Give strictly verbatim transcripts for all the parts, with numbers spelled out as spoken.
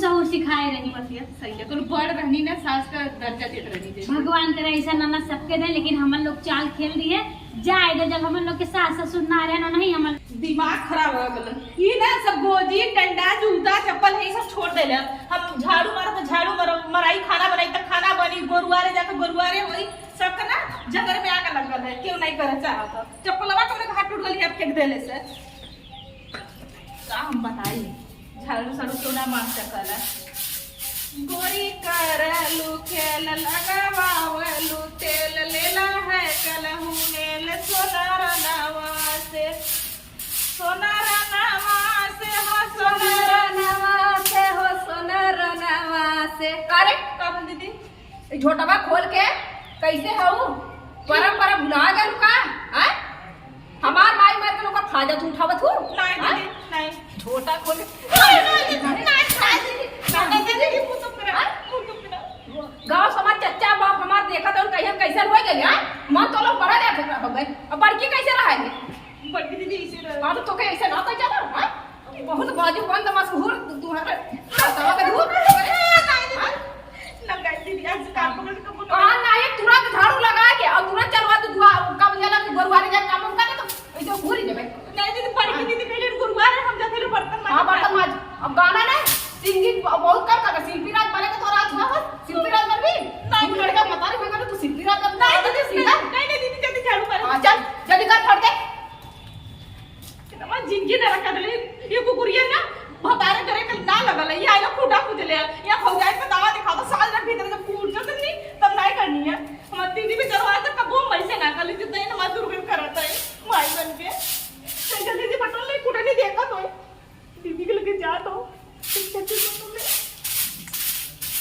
सहूर सिखाए रही। बतिया सही है, कोनो बड़ रहनी ना, सास का दर्जा देत रहनी जैसे। भगवान करे ऐसा ननद सबके दे, लेकिन हमन लोग चाल खेल दिए। जाए दे, जब हमन लोग के सास ससुर ना रहे ना, नहीं हमन दिमाग खराब हो गल। ई ना सब गोजी, डंडा, जूता, चप्पल, यही सब छोड़ देले। हम झाड़ू मारत, झाड़ू मार, मराई, खाना बनाई त खाना बनी, गोरुआरे जाके गोरुआरे होई, सबके ना जंगल में आग लगल है, क्यों नहीं करे चाहत। चप्पलवा के हाथ टूट गली, अब फेंक देले से। का हम बताई, झाड़ू साड़ू क्यों ना मार सकला। गोरी करलू खेल लगावलू तेल, लेला है कलहू मेल सोनार नवा से, सोनार नवा से हो, सोनार नवा से हो, सोनार नवा से। अरे, का बोल दीदी? ई झोटवा खोल के कैसे हऊ? परम परम भुला गलू का? आय? हमार माई मर के ओकर फायदा तू उठावत हू? नहीं आय? दीदी, नहीं। झोटा खोल के नहीं, नहीं दीदी, नहीं, नहीं दीदी, नहीं दीदी, मुंह तो करा, आय? मुंह तो करा। गाँव समाज चच्चा बाप हमार देखत हन, कहियन कैसन हो गए, आय? मन तो लोग बड़ा जात हो गए। अब बड़की कैसे रहा है? बड़की दीदी ऐसे रहे। हाँ, तो तोके ऐसे ना कह जाना, हाँ? बहुत बाजू बंद मशहूर तू, तुम्हारे तवा के धूप। हाँ? ना गाय दीदी, आज काम पकड़ के बोलो। कहा ना, ये तुरंत झाड़ू लगा के और तुरंत चलवा तू दुआ, का बोला कि गुरुवार जा काम उम करे तो ऐसे घूरी देबे। नहीं दीदी, बड़की दीदी पहले गुरुवार है, हम जाते हैं बर्तन माज। हाँ, बर्तन माज। अब गाना ना, singing ब-, बहुत कर कर, शिल्पी राज बने के तो राज हुआ बस, शिल्पी राज बन भी। नहीं, तू लड़का मतारी हो गया, तू शिल्पी राज बन नहीं, नहीं, सीधा। नहीं, नहीं दीदी, जल्दी झाड़ू मारो। हाँ, चल, जल्दी कर, फट दे। कितना जिंदगी नरक कर देले। ये कुकुरिया ना भतारे करे के ना लगल है। ये आइला खूंटा पूजले है। ये भौजाई पे दावा दिखावा, साल भर भीतर जब फूट जो तनी, तब नहीं करनी है। हमार दीदी भी चलवा तक कबो हम ऐसे ना कर ली, जितना ये हमार दुर्गन करत है, माई बन के। तो जल्दी से बटन ले, खूंटा नहीं देखा तो। दीदी के लगे जा तो।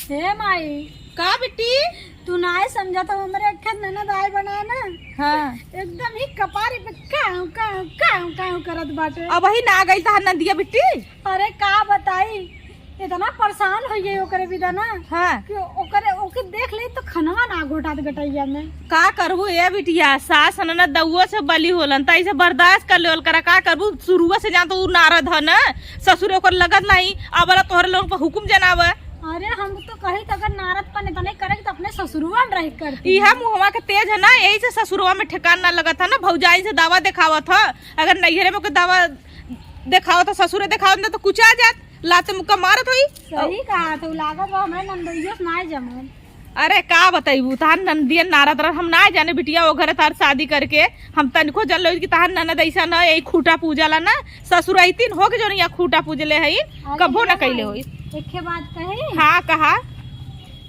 हे माई। का बिट्टी? तू नाय समझा तो हमरे अक्खन ननद आए बना ना। हाँ। एकदम ही कपारी पे काऊ, काऊ, काऊ, काऊ करत बाटे। अबही ना गई तहार नंदिया बिट्टी? अरे का बताई, इतना परेशान हो गई ओकरे बिना ना। हाँ। कि ओकरे, ओके देख ले तो खनवा ना घोटात गटैया में। का करबू ए बिटिया, सास ननद दउओ से बली होलन, त ऐसे बर्दाश्त कर लेवल करा। का करबू, शुरुए से जान तो उ नारद ह न, ससुरे ओकर लगत नहीं, अब वाला तोहरे लोग पर हुकुम जनावे। अरे हम तो कही त अगर नारद पन इतने करे त अपने ससुरुआ में रह करती। इहे मुहवा के तेज है ना, यही से ससुरुआ में ठेकान ना लगत है ना, भौजाई से दावा देखावत ह। अगर नैहरे में ओके दावा देखावत ह, ससुरे देखावत ना तो कुचा जात, लाते मुक्का मारत होई। सही कहा, तो लागत बा हमारे नंदोइयो से ना जमन। अरे का बतैबू, तहार ननदिया नारद रह, हम ना जाने बिटिया, ओ घरे तार शादी करके हम तनिको जन लो कि तहार ननद ऐसा न, यही खूंटा पूजला ना, ससुर अइतीन हो के जौन यहाँ खूंटा पूजले हई, अरे कबो ना रे कैले माई, होई। एके बात कही? हाँ, कहा।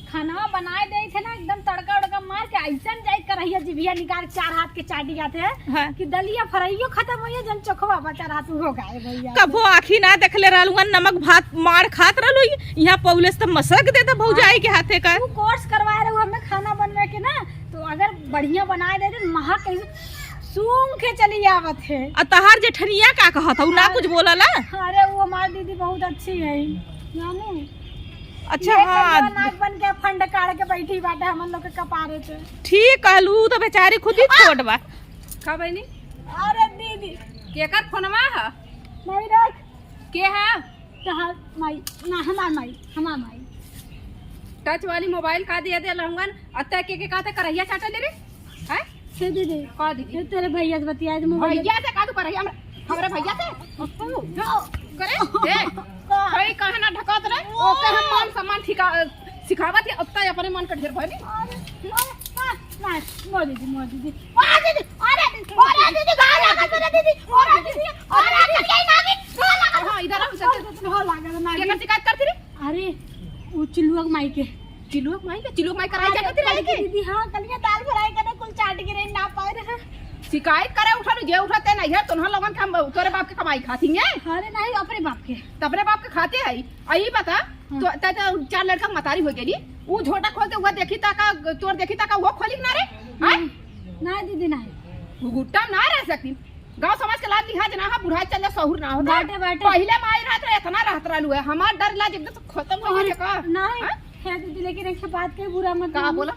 खाना बनाए दे थे ना, एकदम तड़का उड़का मार के ऐसन जाए करहिया जिभिया निकाल चार हाथ के चाटी जाते हैं हाँ। कि दलिया फ्राइयो खत्म होइए, जन चोखवा बचा रहा तू हो गए भैया। कबो आँखी ना देखले रहलू, नमक भात मार खात रहलू, यहाँ पौले से तो मसक देता भौजाई के हाथे का। तू कोर्स करवाए रहू हमें खाना बनवे के ना, तो अगर बढ़िया बनाए दे दे, महक कहीं सूंघ के चली आवत है। आ तहार जेठनिया का कहत हऊ, ना हाँ। कुछ बोलला? अरे वो हमारी दीदी बहुत अच्छी है, जानू। अच्छा, ये हाँ। करिया नाक बन के फंड काढ़ के बैठी बाटे हमन लोग के कपारे पे। ठीक कहलू, तो बेचारी खुद ही आ! छोट बा। का बहनी? अरे दीदी। केकर फोनवा ह? नहीं रख। के ह? तहार माई, ना हमार माई, हमार माई। टच वाली मोबाइल का दिया दे लहंगन, अत्ते के, के कहते करहिया चाटे ले रे? हैं? हे दीदी। का दीदी? हे तेरे भैया से बतिया दे मोबाइल। भैया से का तू करहिया? हमरा, हमरा भैया से? पप्पू, जो करे, देख। का? कई कहे ना ढकात रे, ओके हम मान सम्मान ठिका-, सिखावत है, अब तय अपने मन के ढेर भइली। अरे, अरे, ना, ना, मोर दीदी, मोर दीदी, मोर दीदी, अरे, अरे दीदी, गाय लागत रे दीदी, अरे दीदी, अरे दीदी, गाय लागत, गाय लागत। हाँ, इधर आओ, इधर आओ। गाय लागत, ना केकर शिकायत करती रे? अरे, वो चिल्लुआ के माई के। चिल्लुआ के माई के? चिल्लुआ के माई कराई अरे, जाके तेरे कल के? दीदी, हाँ, कल के दाल फ्राई करे, कुल चाट गिरे, ना पाए रहे। शिकायत करे उठा, जे उठा ते नहीं है, तोन्हा लोगन के हम तोरे बाप के कमाई खाती है। अरे नहीं, अपने बाप के। त अपने बाप के खाते है। आ ई बता, हाँ। तो, त, त चार लड़का के मतारी हो गेली, उ झोटा खोल के हुआ देखी ता का, तोर देखी ता का, वो खोली कि ना रे? हाँ? नहीं, नहीं दीदी, नहीं। घुघुट्टा ना रह सकती। गाँव समाज के लाज लिहाज ना, हाँ, बुढ़ाई चल जा, सहूर ना होता। बाटे, बाटे। पहिले माई रहत रहे, इतना रहत रहलू है, हमार डर लाज एकदम से खत्म हो और गया का? नहीं, हाँ? है दीदी, लेकिन एक ठे बात के बुरा मत का मानो। बोला?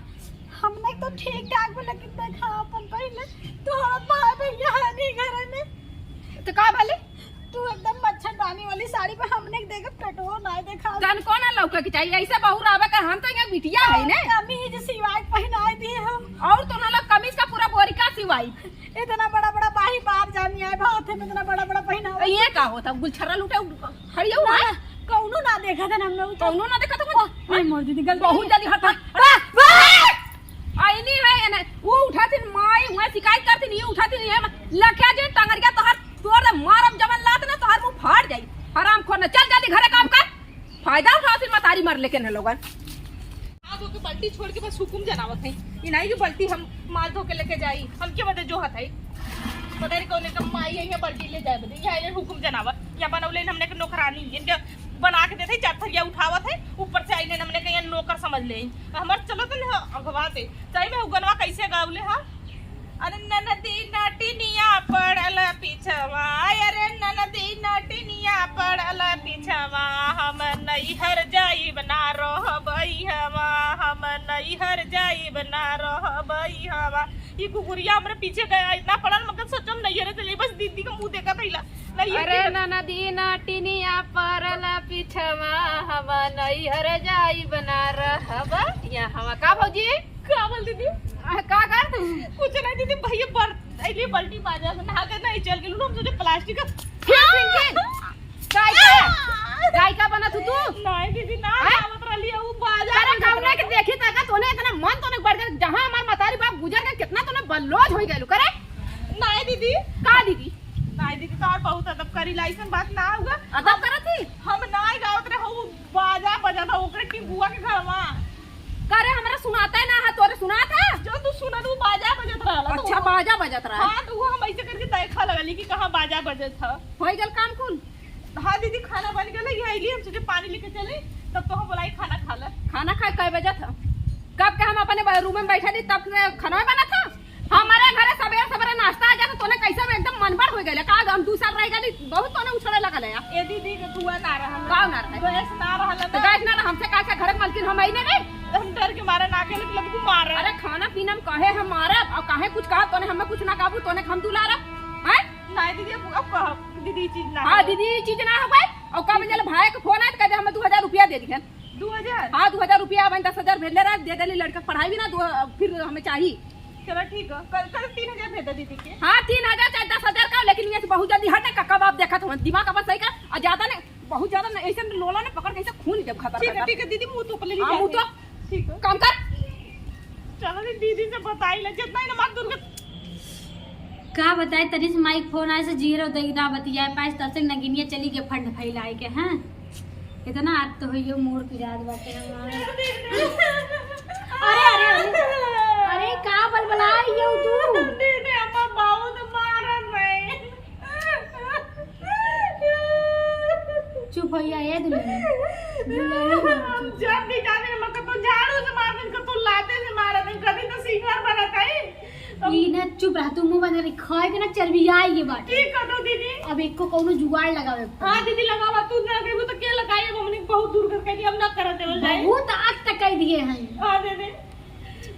हमने तो ठीक ठाक बा, लेकिन देखा अपन पहिले तोहरा भाई भैया है नहीं घर में। तो का भले? तू एकदम मत छेदानी वाली साड़ी पे हमने के देखा, पेटवो ना देखा। तन को ना लौके के चाहिए, ऐसे बहू रहबे का, हम तो यहाँ बिटिया है ने। कमीज सिवाय पहनाए दिए हम। और तो ना लोग कमीज का पूरा बोरी का सिवाई। इतना बड़ा बड़ा बाही बाप जानी आए, बहुत है, इतना बड़ा बड़ा पहनावा। ये का होता, गुलछर्रा लूटे, हरियो ना, ना। कौनो ना देखा था हमने, वो तो कौनो ना देखा था, ओ, हाँ? नहीं, मोर दीदी, गलती बहुत जल्दी हट, हट, हट। आईनी है, ये नहीं, वो उठातिन माई, वहाँ शिकायत करतिन, ये उठातिन, ये मा-, लख्या जे टंगरिया तोहर, तोर मारब जवन लात ना, तोहर मुंह फाड़ जाई। हराम खोर ना, चल जल्दी घरे काम कर। फायदा उठावतिन मतारी मरले के न लोगन। हाथ धो के बाल्टी छोड़ के बस हुकुम जनावत है। इनाई जो बाल्टी हम माल धो के लेके जाई, हम के बदे जो हत है। पता नहीं कौन एक माई है, ये बाल्टी ले जाए बदे। यहाँ ये हुकुम जनावत, या बनौले हमने के नौकरानी, इनके बना के देते, चार थरिया उठावत है, ऊपर से आइले हमने के यहाँ नौकर समझ ले। हमार चलो तो नहीं अगवा दे। सही में उगनवा कैसे गावले हा? अरे ननदी नटिनिया पड़ल पिछवा, अरे ननदी नटिनिया पड़ल पिछवा, हम नैहर जाइब ना रहबै हवा, हम नैहर जाइब ना रहबै हवा। ई कुकुरिया हमरे पीछे गया, इतना पड़ल, मगर सोचम नैहर चली, बस दीदी का मुंह देखा थैला। नैहर अरे के ननदी नटिनिया पड़ल पिछवा, हम नैहर जाइब ना रहबै यहाँ। का भौजी? का बोल दीदी? आ, का कर तू? कुछ नहीं दीदी, भैया बर-, अइले बाल्टी बाजा से नहा के नहीं चल गेलू, हम सोचे प्लास्टिक का फिर फेंके। गाय का? गाय का बनत हू तू? नहीं दीदी, ना हैं? आवत रहली है, वो बाजा अरे में कौने के देखी तक तोने इतना मन तोने बढ़ गया, जहाँ हमार मतारी बाप गुजर गए, कितना तोने बल्लोज हो गए करे। नहीं दीदी। का दीदी? नहीं दीदी, तोहार बहुत अदब करी, लाइसन बात ना हुआ। अदब करत ही? हम नहीं गावत रहे, वो बाजा बजा था, ओकरे टिंगुआ के घरवा। का रे, हमरा सुनाता है ना, हाँ, तोरे सुनात है? जो तू सुनत, वो बाजा बजत रहला, तो अच्छा, वो बाजा बजत रहा। हाँ, तो वो हम ऐसे करके देखा लगली कि कहाँ बाजा बजत है। होई गल काम कुल? हाँ दीदी, खाना बन गया, ये आइली, हम सोचे पानी लेके चले, तब तो हम बोलाई खाना खा ले। खाना खाए कै बजे था? कब के हम अपने ब-, रूम में बैठे थी, तब से खाना बना था? हमारे घरे सबेरे सबेरे नाश्ता आ जाता, तोने कैसे में एकदम मनबढ़ हो गया। का हम दू साल रह गए, बहुत तोने उछड़े लगा ले। ए दीदी के धुआं ना रहल। का ना रहे? गैस ना रहल तो। गैस ना रहा, हमसे का से घर के मालकिन हम आई ने रे। हम डर के मारे ना खेले, मतलब तू मार रहा। अरे खाना पीना में कहे हम मारब, और काहे कुछ कहा तोने, हमें कुछ ना काबू, तोने हम दुलारब, हैं? नहीं दीदी, अब, अब कहब, दीदी ई चीज ना हाँ, है। दीदी ई चीज ना हो गई। और का बजल भाई के फोन आए तो कह दे, हमें दू हजार रुपया दे दिहन। दू हजार? हाँ, दू हजार रुपया, अपन दस हजार भेजले रहे, दे देली लड़का के पढ़ाई भी ना, दो, फिर हमें चाहिए। चलो ठीक है, कल, कल तीन हजार भेज दे दीदी के। हाँ, तीन हजार चाहे दस हजार का, लेकिन ये से बहुत जल्दी हट ना, कब आप देखत हो, दिमाग अपन सही कर, और ज्यादा नहीं, बहुत ज्यादा नहीं, ऐसे लोला ने पकड़ के ऐसे खून जब खतर ठीक है, खतर। ठीक है दीदी, मुंह तो पहले हाँ, मुंह तो ठीक है। काम कर। चलो रे, दीदी से बताई ले, जितना ही ना मार दुर्गा। का बताई, तनी से माई फोन आए से जीरो दे ना बतिया पास, तब से नगिनिया चली गई फंड फैलाए के, हैं? इतना आद तो होइयो, मूड पिरात बाटे हमार। अरे, अरे, अरे, अरे, का बलबलाई यो तू? दीदी, हम बहुत मारत रहे। चुप होइया, ए दुल्हन। दुल्हन, हम चुप। जब भी जाने, हम कतौ झाड़ू से मार देन, कतौ लाते से मार देन, कभी तो सिंगर बनत है। ई ना चुप रह, तू मुंह बंद रख, खाए के ना चर्बियाई ये बाटे। की करो दीदी? अब एको कौनो जुगाड़ लगावे के पड़ी। हाँ दीदी, लगावा, तू ना करबू तो के लगाई? अब हमने बहुत दूर कर कह दिया, हम ना करत देवल जाए। बहुत आज तक कह दिए हैं। हाँ दीदी।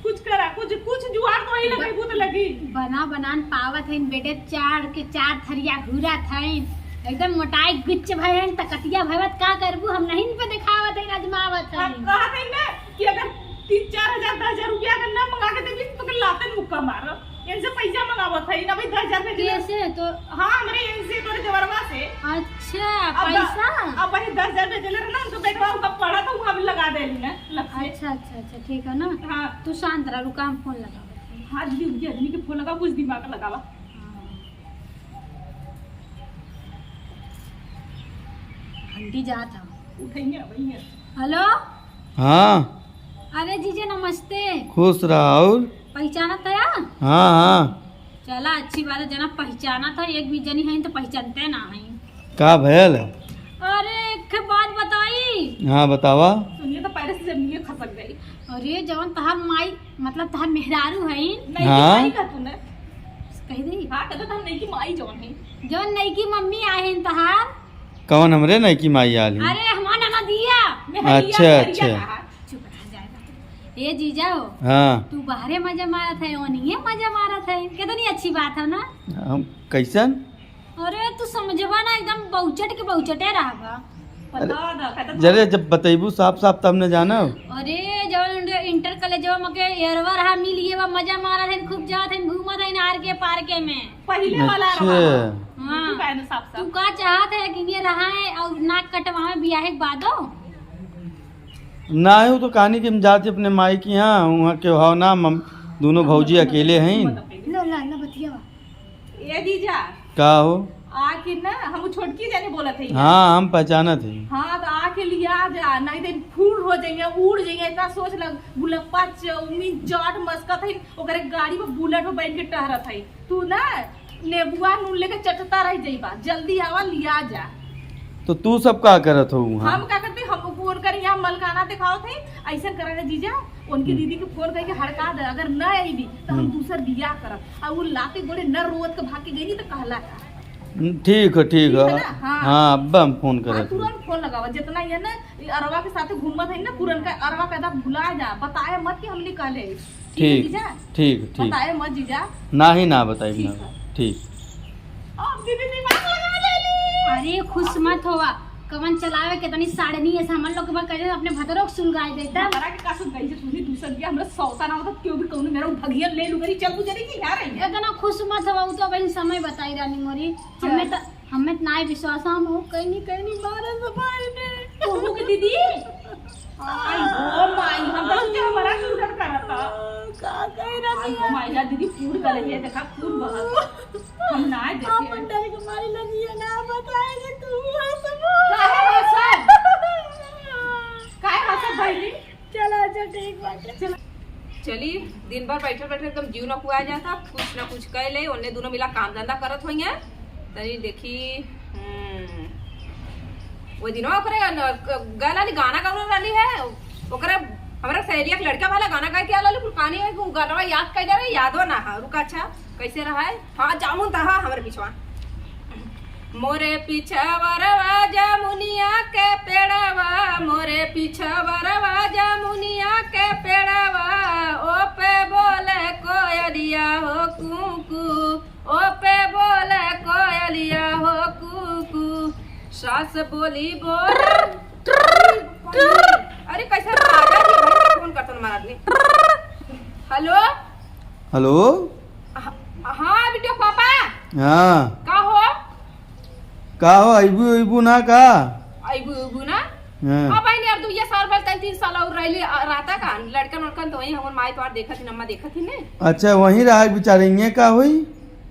कुछ करा, कुछ, कुछ जुआर तो वही ब-, लगेबू तो लगी। बना बनान पावत हइन बेटे, चार के चार थरिया घूरत हइन, एकदम मोटाई गुच्च भय हइन, तकतिया भयवत का करबू, हम नहीं पे देखावत हइन, आजमावत हम हइन। कहत हइन ना कि अगर तीन चार हजार, दस हजार रुपया अगर ना मंगा के देबी तो तोके लातन मुक्का मार। इनसे पैसा मंगावत हइन, अभी दस हजार भेज दे। कैसे तो? हाँ, हमरे इनसे तोरे देवरवा से। अच्छा, अब द-, पैसा? अब वही दस हजार भेजले रहे ना, उनको बेटवा उनका पढ़ा तो हम लगा देली ना, लग से। अच्छा, अच्छा, अच्छा, ठीक है ना। हाँ। तू शांत रह, रुका, हम फोन लगावत हई। हाँ दीदी, उनके आदमी के फोन लगा, कुछ दिमाग लगावा। हाँ। घंटी जात है। उठेंगे, वही है। हेलो। हाँ। अरे जीजा नमस्ते। खुश रहा। और? पहचानत है? हाँ, हाँ। चला, अच्छी बात है, जना पहचाना था, एक भी जनी है तो पहचानते ना है। का भयल? अरे, एक ठे बात बताई। हाँ, बतावा। सुनिए तो, पैर से जमीन खसक गई। अरे, जवन तहार माई, मतलब तहार मेहरारू है। नहीं, हाँ। माई का तूने? कह दे। हाँ, कहते तो हम नहीं की माई जवन है। जवन नहीं की मम्मी आए हैं तहार। कौन हमरे नहीं की माई आली? अरे, हमार ननदिया। मेहरिया, अच्छा, मेहरिया अच्छा। कहा। चुप रह जाएगा। ए जीजा हो। हाँ। तू बाहरे मजा मारत है, ओनिए मजा मारत है। कितनी अच्छी बात है ना? हम कैसन? अरे, तू समझबा ना, एकदम बहुचट के बहुचटे रहबा। अरे, बता दा, कहता जरे, जब बतैबू साफ साफ, तब न जानब। अरे, जब इंटर कॉलेजवा में के एरवा रहा, मिल गए बा, मजा मारत हन, खूब जात हन, घूमत हन आर के पार्के में। पहिले वाला अच्छा। रहा। हाँ। तू काहे न साफ साफ? तू का चाहत है कि ये रहा है और नाक कटवावे बियाहे के बादो? नाही, उ तो कहानी कि हम जात ही अपने माई के यहाँ, वहाँ के हो ना, मम-, दोनों भौजी अकेले हैं। लो, ला, ला, बतियावा। ए जीजा। का हो? आके ना, हम छोटकी जाने बोलत हई। हाँ, हम पहचानत हई। हाँ, तो आके लिया जा, नहीं तो फूल हो जाइए, उड़ जाइए, इतना सोच लग, गुलप्पा, चाउमीन, चाट मस्कत हई, ओकरे गाड़ी में बुलेट में बैठ के टहरत हई। तू ना नेबुआ नून लेके चटता रह जाइबा, जल्दी आवा, लिया जा। तो तू सब का करत हो वहाँ? हम का करते, हम फोन कर यहाँ मलकाना दिखावत है, ऐसा करे ना जीजा, उनकी हम्म। दीदी के फोन करके हड़का दे, अगर न अइबी तो हम हम्म। दूसर बियाह करब। और वो लाते गोड़े न रोवत के भाग के गई तो कहला का? हम्म, ठीक है, ठीक ठीक है। है ना? हाँ। हाँ, अब हम फोन हाँ, करत हई। तुरंत फोन लगावा, जितना ये ना, ये अरवा के साथे घूमत है ना, पुरनका अरवा का एकदम भुला जा, बताए मत कि हमने कहले। ठीक है ठीक, जीजा? ठीक, ठीक। बताए मत जीजा। नाही, ना बताई, ठीक ना। है। ठीक। अब दीदी दिमाग लगा लेली। अरे खुश मत होवा, कवन चलावे के तनी साड़नी है, हमन लोग के बाद कहे अपने भतरो के सुलगाए देता। भतरा के का सुलगाई जे सुनी, दूसर के हमरा सौता ना होता, क्यों भी कौनो मेरा भगियन ले लू करी, चल गुजरी की यार है। इतना खुश मत होवा, उ तो अब समय बताई रानी मोरी। चल। हमें तो हमें त नाय विश्वास, हम हो कहीं नहीं, कहीं नहीं, मारे से भाई ने। तू के दीदी? आई हो माई, हम तो सोचे हमारा सुरगत करता। का कह रही आई हो है? माई, या दीदी फूट गले है, देखा खून बहत। हम ना देखे। अपन डर के मारी लगी है ना, बताए कि तू हंस। काहे हंसब? काहे हंसब बहिनी? चला, अच्छा, ठीक बाटे। चला। चली, दिन भर बैठल बैठल एकदम जीव नकुआ जाता, कुछ ना कुछ कह ले, ओन्ने दोनों मिला काम धंधा करत होइए। तनी देखी, हम्म, वो दिनवा ओकरे न-, ग-, गए लाली गाना गावे लाली है, ओकरे हमरा सहेलिया के लड़का वाला गाना गाए के आला, कुल कहानी है कि उ गाना याद कर दे रहे, यादो ना है। रुका, अच्छा, कैसे रहा है? हाँ, जामुन त ह हमरे पिछवा। मोरे पिछवरवा जामुनिया के पेड़वा, मोरे पिछवरवा जामुनिया के पेड़वा, ओ पे बोले कोयलिया हो कूकू, ओ पे बोले कोयलिया हो कूकू, सास बोली बोले। अरे कैसे राजा जी भाई फोन करतन मारत ने। हेलो। हेलो। ह-, हाँ, बिटिया पापा। हाँ। का हो? का हो, अइबू, अइबू ना का? अइबू, अइबू ना? हाँ। हाँ, बहिनी, अब दुइये साल भर, तीन, तीन साल और रहली, आ, रहता का? लड़कन, उड़कन तो वहीं हमर माई तोहार देखत ही, अम्मा देखत ही ने। अच्छा, वहीं रहा बेचारे, ये का होई?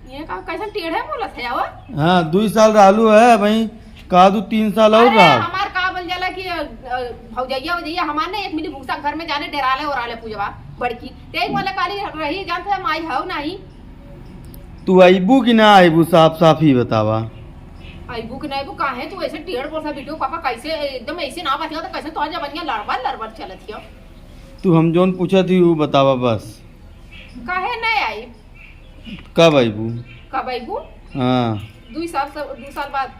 ये का, कैसन टेढ़े बोलत है, आवा? हाँ, दुई साल रहलू है, वहीं का दू तीन साल और अरे, रहा। हमार का बोल जाला कि, अ, अ, भौजैया, भौजैया, हमार ने एक मिनट भूसा घर में जाने डेराले ओराले पूजवा, बड़की। ते एक वाला काली रही, जानत है, माई हौ नाही। तू अइबू कि ना अइबू, साफ साफ ही बतावा। अइबू कि ना अइबू, काहे तू ऐसे टेढ़ बोलत है, बिटियो पापा, कैसे एकदम ऐसे ना बतिया, तो कैसे तोहर जबनिया लड़बड़ लड़बड़ चलत हियो? तू हम जौन पूछत ही, उ बतावा बस। काहे ना आई? कब अइबू? कब अइबू? हाँ। दुई साल से, दुई साल बाद।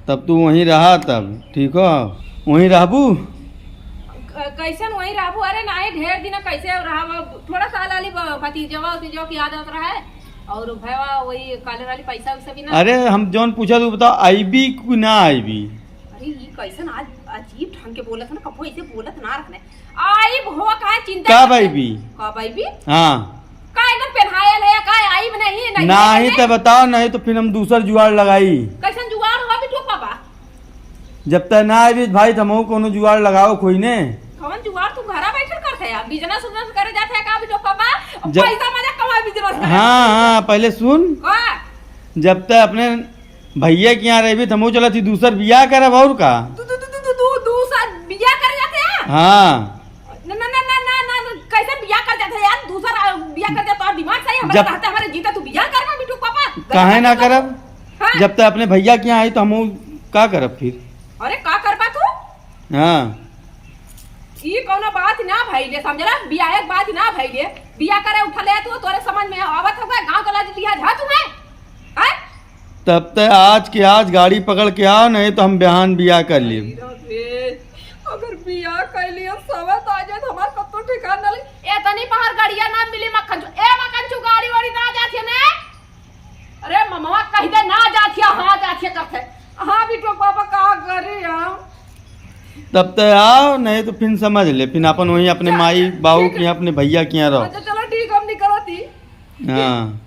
तब तू वहीं रहा तब, ठीक हो? वहीं रहबू? क-, कैसन वहीं रहबू? अरे नाही, ढेर दिन कैसे रहब? थोड़ा सा लाली ब-, भतीजवा, उतीजवा की याद आवत रहा है। और भैया वही काले वाली पैसा वैसा भी ना। अरे हम जौन पूछा तू बताओ, अइबी कि ना अइबी? अरे ई कैसन आज अजीब ढंग के बोलत है ना, कबो ऐसे बोलत ना रहने। आइब हो, काहे चिंता का करत है? बाई बी? का बाई बी? हाँ। का एकदम पेन्हायल है, का आइब नहीं, नहीं नाही है? त बताओ, नहीं तो फिर हम दूसर जुगाड़ लगाई। कैसन जुगाड़ हुआ बिटुआ पापा? जब तक ना आइबी भाई, त हमहू कोनो जुगाड़ लगाओ कोई ने। कौन जुगाड़ तू घरा बैठल करत है? बिजनेस उजनेस करे जात है का बिटुआ पापा? जब पैसा मजा कमाए बिजनेस करे। हाँ, हाँ, पहले सुन। का? जब तक अपने भैया के यहाँ रहबी, त हमहू चलत ही दूसर बियाह करब, और का? दू, दू, दू, दू, दू, दू, दूसर बियाह करे जात है? हाँ। ना, ना, ना, कैसे बियाह कर जात है यार? दूसर, आ, बियाह कर जात, तोर दिमाग सही, हमरा जब रहते, हमारे जीते तू बियाह करबा, बिटू पापा? काहे ना करब? हाँ। जब तक अपने भैया के यहाँ आई, त हमहू का करब फिर? अरे, का करबा तू? हाँ। ई कौनो बात ना भइले, समझला? बियाह एक बात ना भइले। बियाह करे उठले तू, तोरे समझ में आवत होगा, गाँव के लाज लिहाज है तुम्हें? हैं? तब ते आज के आज गाड़ी पकड़ के आओ, नहीं तो हम बिहान बियाह कर लेब। अरे बाप रे, अगर बियाह कर लिया, सवत आ जाए तो हमार कत्तो ठिकान ना लगे। ए, तनी बाहर गाड़िया ना मिली, मक्खन चू-, ए, मक्खन चू, गाड़ी वाड़ी ना जात है ने? अरे ममवा कहि दे ना जात हिया, हाँ जात हिया करत है। हाँ बिट्टू पापा का करी हम? तब तो आओ, नहीं तो फिर समझ ले, फिर अपन वहीं अपने जा, माई बाबू ठीक के है। यहाँ, अपने भैया के यहाँ रहो। अच्छा चलो ठीक, हम निकलत ही। हाँ।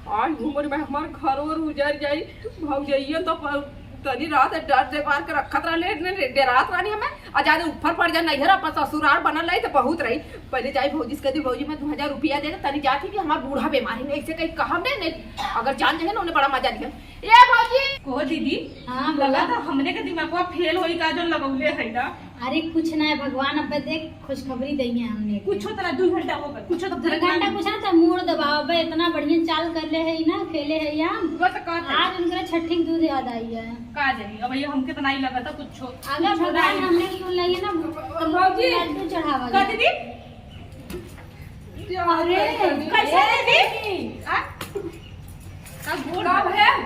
आज उमर में हमार घर और उजर जाई, भौजइया तो प-, तनी रात डर दे मार के रखत रहले, ने, ने, डेरात रहनी हमें, आ जादे ऊपर पड़ जा नैहर, अपन ससुराल बनल रही तो बहुत रही। पहले जाई भौजी से कह दी, "भौजी मैं दो हजार रुपया दे दे, तनी जात ही कि हमार बूढ़ा बीमार है, ऐसे कहीं कहब ने, ने, अगर जान जाए ना उन्हें बड़ा मजा दिया।" ए भौजी। को दीदी, हाँ, लगा बोला। तो हमने के दिमागवा फेल होई का जो लगौले है ना। अरे कुछ ना है, भगवान अब देख खुशखबरी दइहे हमने के। कुछो तो ना, दू घंटा हो गए, कुछो तो दू घंटा कुछ ना, तो मूड़ दबाओ बे, इतना बढ़िया चाल कर ले है ना, खेले है या। वो तो का था? आज उनका छठी के दूध याद आई है। का जानी, अब ये हमके तो नहीं लगा था कुछो। अगर कुछो भगवान नहीं। हमने सुन लगे ना, तो भौजी, लड्डू चढ़ावा का जाए। दीदी? अरे, कैसे ए दीदी? दीदी। आ? का गोड़ का भैया?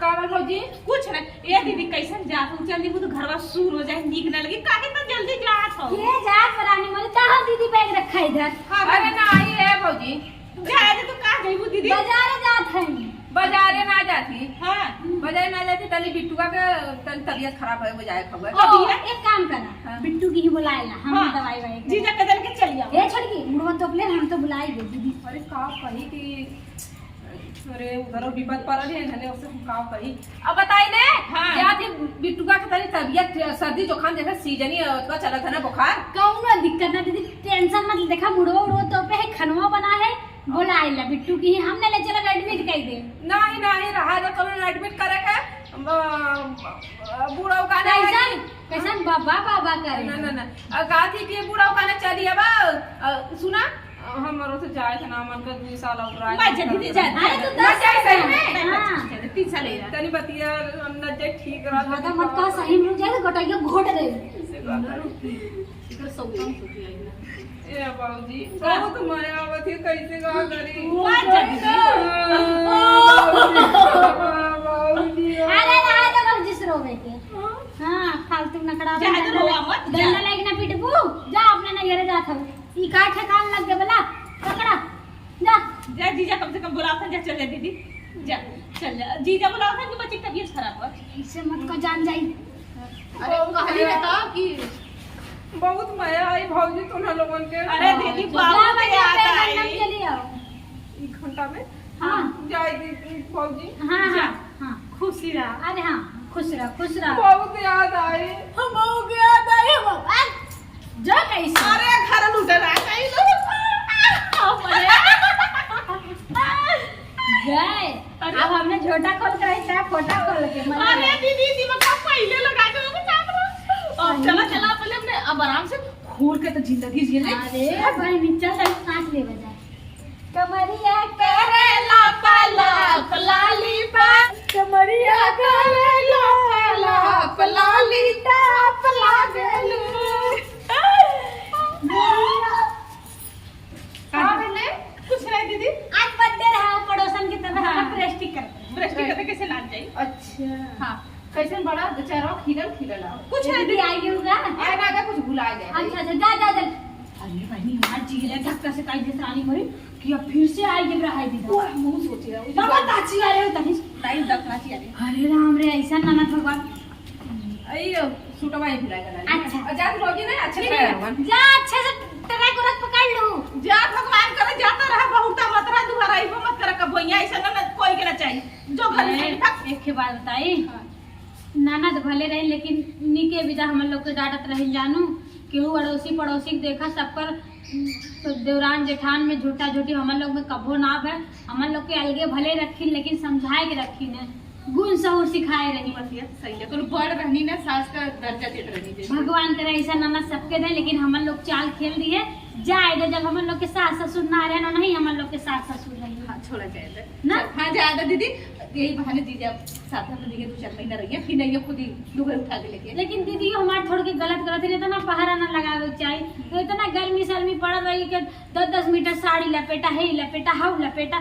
का बा भौजी? कुछ ना। ए दीदी, कैसन जात हो? चल दीदी, तो घरवा सूर हो जाए, नीक ना लगे। काहे इतना जल्दी जात हो? ये जात रानी मोरी, कहाँ दीदी बैग रखा इधर? हाँ, अरे ना, आई है भौजी। जाए दे, तो कहाँ जइबू दीदी? बाजारे जात है। बाजारे ना जाती। हाँ। बाजारे ना जाती, तनी बिट्टुआ के तनी तबीयत खराब है, वो जाए खबर। ओ, अभी है? एक काम करा, हाँ। बिट्टू की ही बुलाए ला, हम हाँ। दवाई वाई करा। जीजा के दल के चली आओ। ए छोटकी, मुड़वा तो अपने हम तो बुलाई दे दीदी। अरे का कही कि अरे, उधर विपद पड़ल है, धने उससे हम का कही। अब बताई ने, हाँ। क्या थी बिट्टुआ के तनी तबीयत, सर्दी जुकाम जैसे सीजनी, अ, चलत है ना बुखार। कौनो दिक्कत ना दीदी, tension मत ले, देखा मुड़वा उड़वा तो पे है, खनवा बना है, बुला आइला बिट्टू की, हमने ले चला admit कर दे। नहीं, नहीं, रहा जा, कौनो admit करे के, ब-, ब-, बूढ़ा उकाने कैसन, है। कैसन बाबा, बाबा करे? ना, ना, ना। अ, कहा थी कि बूढ़ा उकाने चली अब, अ, सुना, हमरो तो जाए के ना मन कर, दुई साल और आए। मत जा दीदी, जा। अरे, तू ना दस जाए साल सही है। में। हाँ। तीन साल है। तनी बतिया, हम ना जाए, ठीक रहा। ज्यादा मत कहा, सही में जाए तो गोटाइया घोट दे। ऐसे बात है। इधर सौ काम होती है ना। ए बाबूजी, का? बहुत मया आवत है, कैसे का करी? मत जा दीदी। बाबूजी। अरे, रहा तो बाबूजी से रोवे के। हाँ। हाँ, फालतू नखड़ा जा, बंद तो कर। रोवा मत, जा। डंडा लेके ना पीटबू, जा अपने नैहरे जात हऊ। ई का ठेकान लग गया बला? पकड़ा, जा। जा जीजा, कम से कम बुलाओ था, जा चल जा दीदी, जा, चल जा। जीजा बुलाओ था कि बच्ची की तबीयत खराब है। इसे मत को जान जाई। अरे, वो कहली है तो कि बहुत मया आई भौजी तुम लोगन के। अरे हाँ, दीदी, तो बहुत जा बच्ची याद के आई। नंदन के लिए आओ। ई घंटा में? हाँ। जाए दीदी, भौजी। हाँ, जा। हाँ, हाँ। खुशी रहा। अरे हाँ, खुश रहा, खुश रहा। बहुत याद आई। हम बहुत याद आई, हम, आ, जा कैसे? अरे, घर लूटे रहा, कहीं लोग। अरे। गए। अरे। अब हमने झोटा खोल के रखा है, फोटा खोल के, मतलब अरे, दीदी, दिमाग का पहले लगा दो, वो चाप रहा। अब सही चला, में। चला, पहले हमने अब आराम से घूर के तो जिंदगी जी ले। अरे, भाई, नीचे तक सांस ले बजा। कमरिया करे लापा लाप लालीपा। कमरिया करे लापा लाप लालीपा, आप लागेलू। का भेले? कुछ नहीं दीदी। आज birthday रहा, पड़ोसन के तरफ हाँ। Plastic कर। Plastic कर कैसे लाग जाई? अच्छा। हाँ। कैसन बड़ा बेचारा खिलल खिलल आ। कुछ दीदी नहीं। आई गई होगा? अरे ना, ना, कुछ भुला गया। अच्छा, अच्छा, जा, जा, जा। अरे बहनी, हमार जिगरे धक्का से काई देत रानी मरी कि अब फिर से आई गई रहा है दीदी। ओह, मुंह सोच रहा हूँ। बाबा, ताची आ रहे हो तनी। नहीं, दस ताची आ रहे। अरे राम रे, ऐसा ननद भगवान। अयो, सूटवा ही भुला गया। अच्छा। और जात रहोगी ना, अच्छे ठीक से है। रहोगी। जा, अच्छे से टरा को रख पकड़ लू। जा भगवान करे, जाता रहा, बहुत मत रहा, दोबारा इबो मत करे, कब भैया ऐसा ना, ना, कोई के ना चाहिए। जो घर में अरे, बैठा। एक के बात बताई। हाँ। ननद भले रही, लेकिन नीके विदा हमन लोग के डांटत रही जानू। केहू अड़ोसी पड़ोसी के देखा, सबकर, उम, देवरान जेठान में झूठा झूठी हमन लोग में कबो ना भय। हमन लोग के अलगे भले रखिन, लेकिन समझाए के रखिन है, गुण सहूर सिखाए रही। बतिया सही है, कोनो बड़ रहनी ना, सास का दर्जा देत रहनी जैसे। भगवान करे ऐसा ननद सबके दे, लेकिन हमन लोग चाल खेल दिए। जाए दे, जब हमन लोग के सास ससुर ना रहे ना, नहीं हमन लोग के सास ससुर रही। हाँ, छोड़ा जाए दे। ना? हाँ, जाए दे दीदी, यही बहाने जीजा साथ में दीदी दो चार महीना रहिए, फिर नहीं खुद ही लुगई उठा के लेके। लेकिन दीदी, हमार थोड़ के गलत गलत है, इतना पहरा ना लगावे के चाही। तो इतना गर्मी सर्मी पड़त रही कि दस दस मीटर साड़ी लपेटा, है लपेटा, हाउ लपेटा,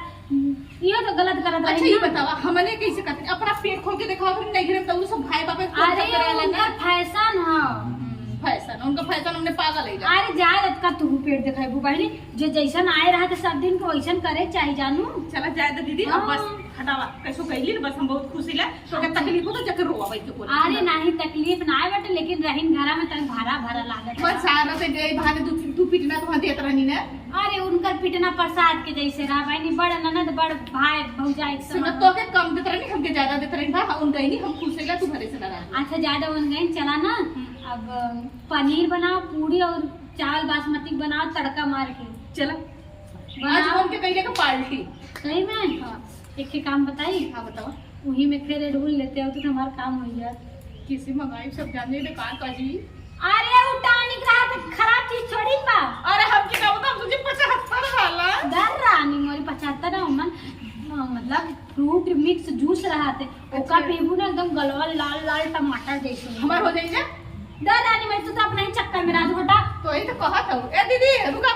ये तो गलत करत रही अच्छा, ये ना। बतावा, हमने कैसे करते? अपना पेट खोल के देखा, फिर नहीं गिरम तो वो सब भाई बाप अरे, उनका फैशन है। हम्म, फैशन। उनका फैशन हमने पागल है। अरे जाए, अतका तू पेट देखाइबू बहिनी, जे जैसन आए रहा तो सब दिन के वैसन करे चाही जानू। चला जाए दे दीदी, अब बस हटावा, कैसो कहली न, बस हम बहुत खुश हिला। तो क्या तकलीफ हो तो जाके रोवा बैठ के बोला। अरे नाही, तकलीफ ना आए बटे, लेकिन रहीन घरा में तनी भरा भरा लागत बस है। सारा से गई बहाने तू, तू पिटना तो वहाँ देत रहनी ना। अरे उनकर पिटना प्रसाद के जैसे रहा बहिनी, बड़ ननद बड़ भाई भौजाई के सुनो, समान। तो के कम देत रहनी, हमके ज्यादा देत रहनी बा, हम गई नहीं, हम खुश हिला, तू घरे से लड़ा। अच्छा ज्यादा उन गई, चला ना। अब पनीर बनाओ, पूरी और चावल बासमती बनाओ, तड़का मार के। चला। बनाओ। आज उनके कहीं का पार्टी। सही में? हाँ। एक के काम बताई? हाँ, बताओ। वही में फिर एडहुल लेते हो तो हमारा काम हो गया। किसी मंगाई सब जाने ले का का जी। अरे वो टॉनिक रहा तो खराब चीज थोड़ी बा। अरे हम के का बता, हम तुझे पचहत्तर वाला। दर रानी मोरी पचहत्तर ना मन, मतलब फ्रूट मिक्स जूस रहा थे, ओका अच्छा। पीबू ना एकदम गलवा लाल लाल टमाटर जैसे। हमार हो जाई ना? दर रानी मैं तो, तो अपना ही चक्कर में राजू हटा। तो यही तो कहत हूँ। ए दीदी रुका,